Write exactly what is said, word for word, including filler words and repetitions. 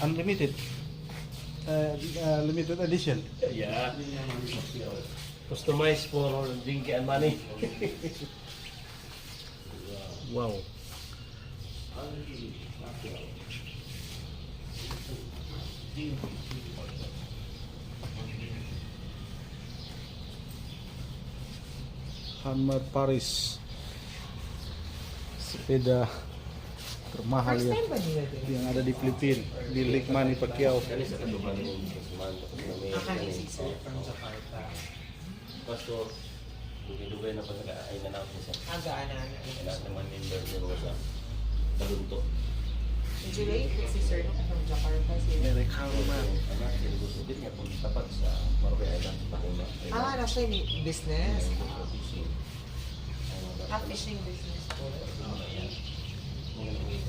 Unlimited. Uh, uh, limited edition. Yeah. Customized for Jinky and Manny. Wow. Hummer Paris. Sepeda termahal First ya, time ba nila diri? Yang ada di Filipina, milik Manny Pacquiao. Kani sa katuparan ni Usman, tapos na may Akala six from Jakarta. Pastor, dugay-dugay na pa sa ka, ay, nanawag niya sa Aga, ana, ana. Kailangan naman member niya sa Kalunto. Medyo late si Sir no, from Jakarta. Si Merry Christmas. Anak, yung gusto din niya kung tapat sa Marbella Island, sa Panguna. Ah, nasa ni business. Fishing. Ah, fishing business po.